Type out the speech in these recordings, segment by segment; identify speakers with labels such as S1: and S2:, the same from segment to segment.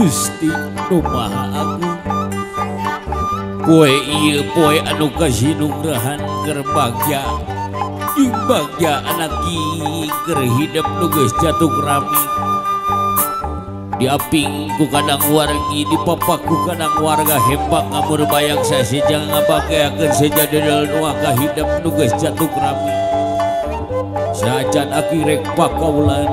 S1: Gusti Nu Maha Agung. Poe ieu poe anu kasinugrahan keur bagja jeung bagja anak keur hidep nu geus jatuh rami. Diaping ku kadang wargi dipapak ku kadang warga hembak ngamur bayang sasijang ngabageakeun seja dedel nu kahidep nu geus jatuh rami. Sajan aki rek pakaulan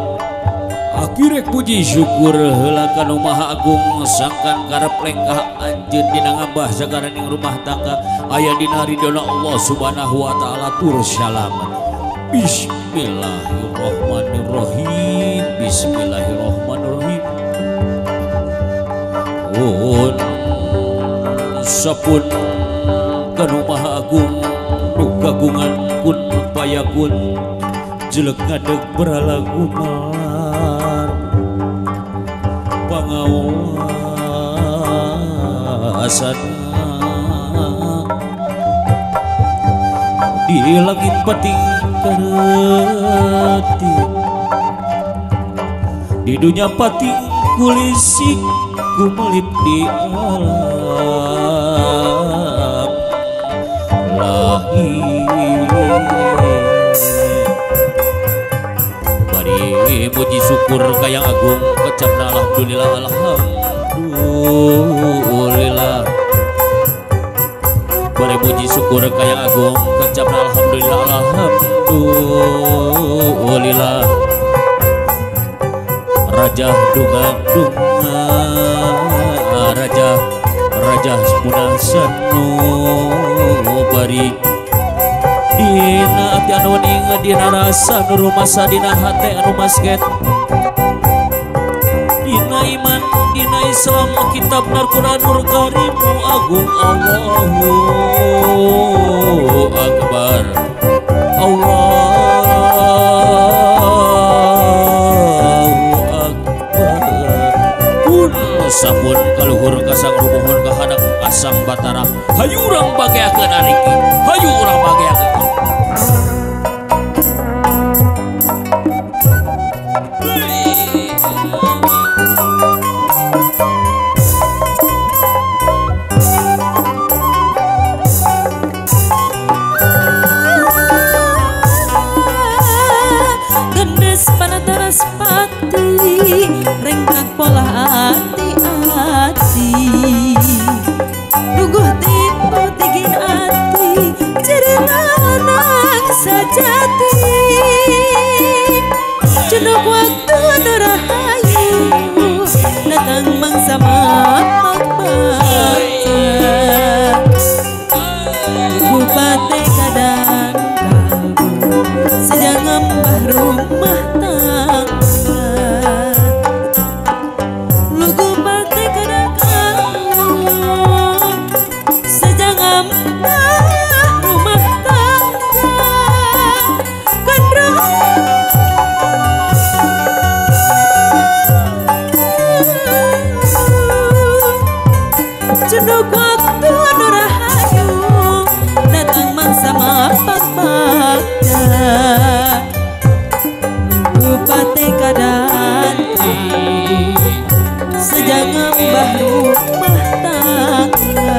S1: aki rek puji syukur heula ka Nu Maha Agung sangkan karep lengkah anjeun dina ngabah sagaraning rumah tangga aya dina ridona Allah Subhanahu wa taala tur salamet. Bismillahirrahmanirrahim. Bismillahirrahmanirrahim. Un sapun ka Nu Maha Agung nu kagungan kun payakun jelek ngadeg beralagu mar pangawasan di langit pating karetik di dunia pating kulisik kumelip di alam lahir. Bari puji syukur kayang agung kecapna alhamdulillah alhamdulillah. Bari puji syukur kayang agung kecapna alhamdulillah alhamdulillah. Raja dunga dunga raja raja punah sanu bari dina ati anu ning dina rasa nu rumasa dina hate anu masget dina iman dina Islam kitab Al-Qur'an Nur Karim agung Allahu Akbar Allahu Akbar. Pun sapun kaluhur kasang rumuhun kahadak asang batara hayu urang bageakeun ariki hayu urang bageakeun.
S2: Gendes panataras pati rengkak pola ati-ati duguh tipu tigin ati jadi lanang sajati cendok waktu anu rahayu datang mangsa mapak baca bupati kadang kalbu sedang ngembah rumah tangga lugu pate kadang kalbu sedang ngembah rumah tangga kandro cendok waktu anu rahayu datang mangsa mapak bagja bupati kadang sejak ngembah rumah tangga.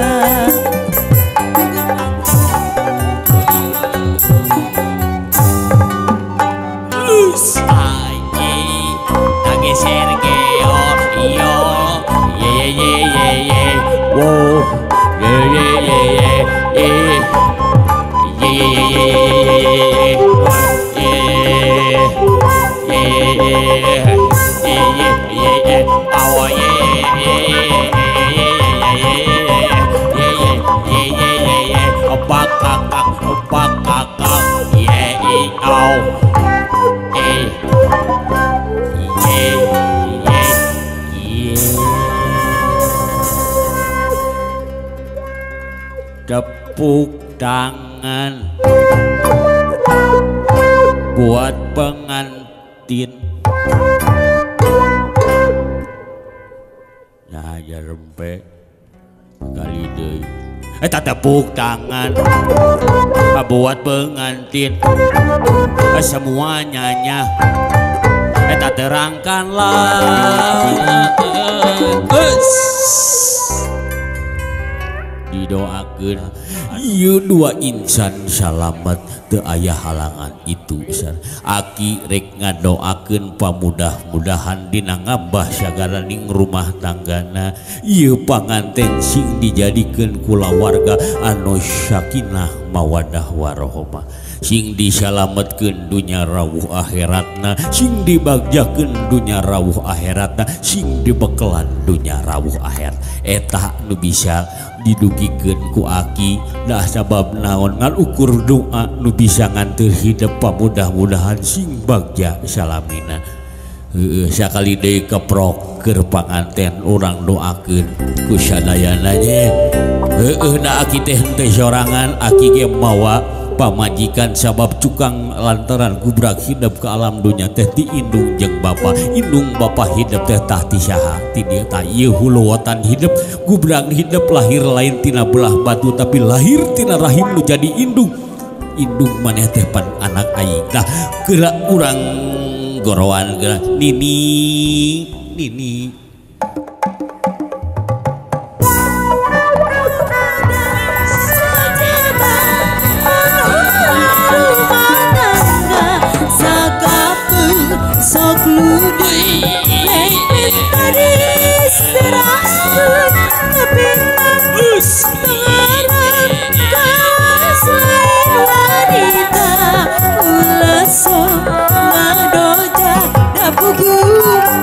S1: Tepuk tangan buat pengantin. Nah, ya rempe kali deui. Tepuk tangan buat pengantin semuanya nya. Eta terangkanlah didoakeun ieu dua insan salamet teu aya halangan itu isan. Aki rek ngadoakeun pamudah-mudahan dina ngabah sagalaning rumah tanggana ieu panganten sing dijadikeun kulawarga anu sakinah mawadah warohmah sing disalametkeun dunya rawuh akhiratna sing dibagjakeun dunya rawuh akhiratna sing dibekelan dunya rawuh akhirat eta nu bisa didugikeun ku aki dah sabab naon ngan ukur doa nu bisa nganteur hidup pamudah-mudahan sing bagja salamina. Heueuh sakali deui keprok keur panganten urang doakeun ku sadayana nya. Heueuh da aki teh henteu sorangan aki ge mawa pamajikan sabab cukang lantaran gubrak hidup ke alam dunya teh ti indung jeung bapa indung bapa hidup teh tah ti saha ti dieu tah ieu huluwatan hidup gubrak hidup lahir lain tina belah batu tapi lahir tina rahim nu jadi indung indung maneh teh pan anak aing tah geura urang gorowan geura nini nini.
S2: Sok ludi lengket tadi serahkan tapi tengaran kawas lain wanita ulah sok ngadoja dapugu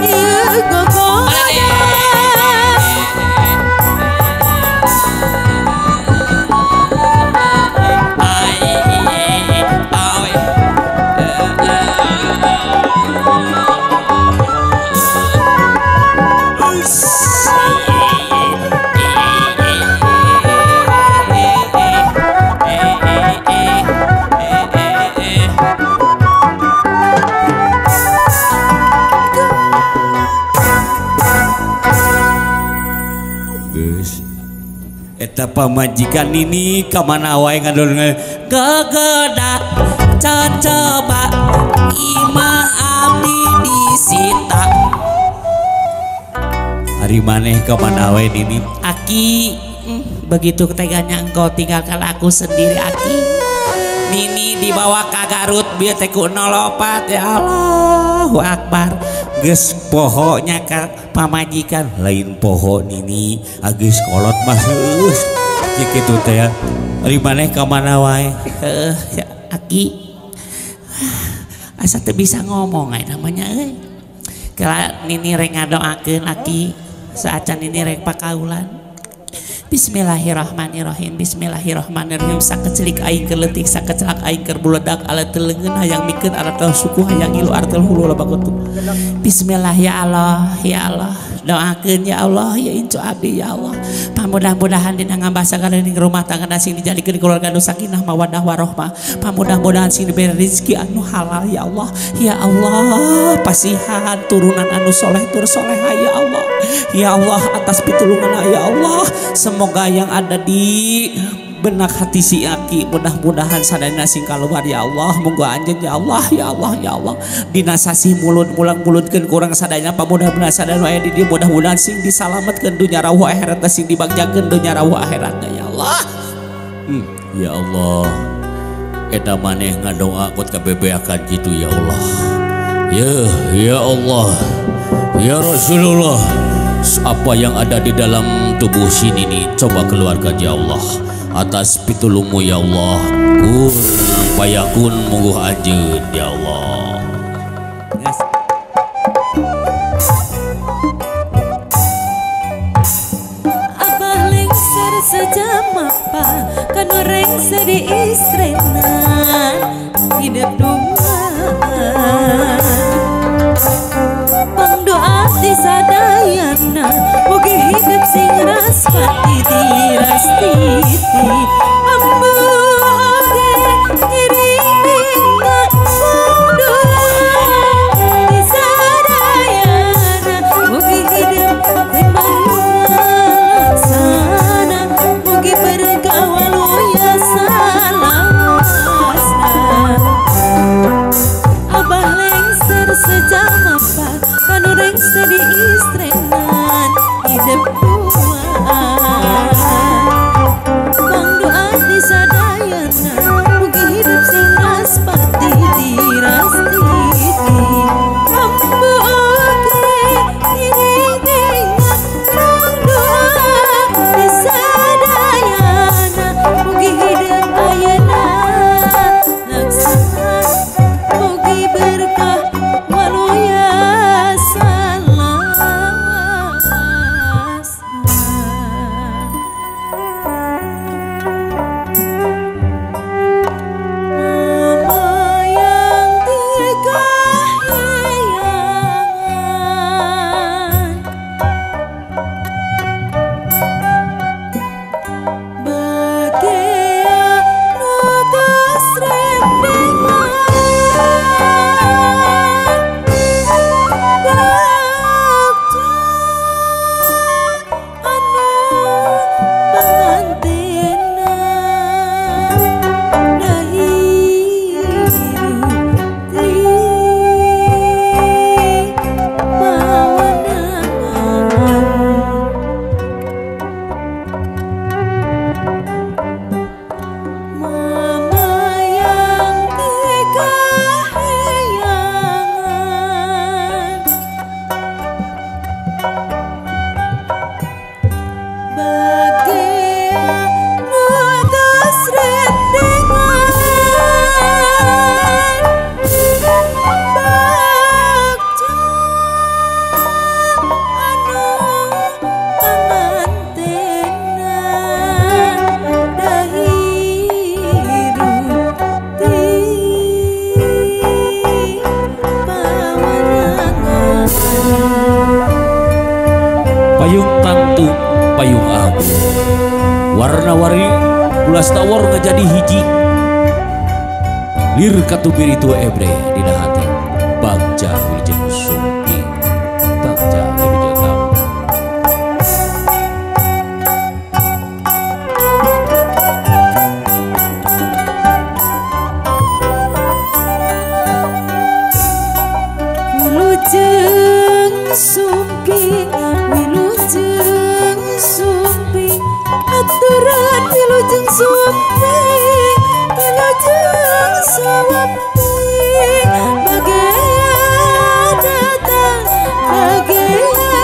S2: ieu gogoda.
S1: Eta pamajikan ini kamana wae ngadon gegoda cocoba imah abdi disita. Ari maneh kamana wae nini?
S3: Aki, begitu teganya engkau tinggalkan aku sendiri Aki. Nini dibawa ka Garut bieu teh ku 04 ya Allahu Akbar.
S1: Geus poho nya ka pamajikan lain poho nini geus kolot mah heuh kitu teh ya. Ari maneh ka mana wae?
S3: Heuh ya Aki. Asa teu bisa ngomong aya namanya euy. Kala nini rek ngadoakeun Aki saacan nini rek pakaulan. Bismillahirrahmanirrahim. Bismillahirrahmanirrahim. Sakecelik aing keur leutik sakecelak aing keur buledak ala teu leungeun hayang mikeun aratel suku hayang ngilu aratel hulu loba kutu. Bismillah ya Allah ya Allah. Doakeun ya Allah ya incu abdi ya Allah. Pamudah-mudahan dina ngambah sagala rumah tangga sing dijadikeun keluarga nu sakinah mawaddah warohmah. Pamudah-mudahan sing diberi rezeki anu halal ya Allah. Ya Allah pasihan turunan anu soleh tur soleha ya Allah. Ya Allah atas pitulungan ya Allah. Semoga yang ada di benak hati si Aki mudah-mudahan sadayana sing kaluar ya Allah. Monggo anjeun ya Allah ya Allah ya Allah. Dina sasih mulut mulang mulutkeun kurang sadayana pamudah-mudahan sadayana aya di dieu mudah-mudahan sing disalametkeun dunya rawuh akhirat sing dibagjakeun dunya rawuh akhirat ya Allah.
S1: Ya Allah. Eta maneh ngadoa kot kabebeakan kitu ya Allah. Ya ya Allah. Ya Rasulullah. Apa yang ada di dalam tubuh sini nih coba keluarkan ya Allah. Atas pitulungmu ya Allah. Kun payakun mungguh anjeun ya Allah.
S3: Yes.
S2: Abah lengser sejam apa kanu rengse di istrena hidup duaan pangdoa ti sadayana mugi hidup sing raspati dirastiti ambu oge ngiring bingah pangdoa ti sadayana mugi hidup sing laksana mugi berkah waluya salawasna. sadi istrenan hidup duaan bang doa di sadayana mugi hidup sing raspati tiras titi ambu oge ngiring-ngiringan bang doa di sadayana mugi hidup ayeuna laksana mugi berkah waluya salawasna. Mama yang dikahiyangan bagea nu tos rendengan bagja anu pangantena dahiru ti pawenangan. Mama yang dikahiyangan bagea nu tos rendengan bagja anu pangantena dahiru ti pawenangan.
S1: Payung tantu payung abu warna-warni ulas tawar ngajadi hiji lir katubir itu ebre dina hati bagja wilujeng sumping bagja wilujeng kamu.
S2: Wilujeng sumping, wilujeng sumping, aturan wilujeng sumping, wilujeng sumping, bagea datang, bagea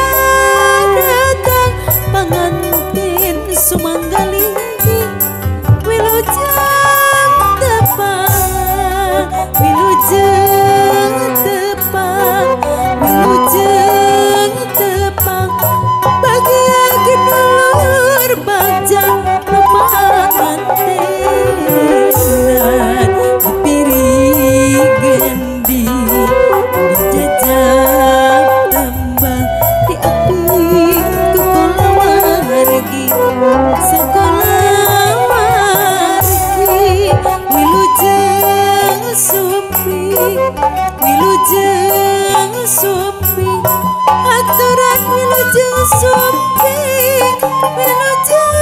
S2: datang, pangantin sumanggalingking, wilujeng tepang, wilujeng tepang, wilujeng tepang, bagea ginulur bagja nu pangantenan dipiri gendi dijajab tembang diaping ku kulawargi sekolah wargi wilujeng sumping, wilujeng sumping, aturan wilujeng sumping, wilujeng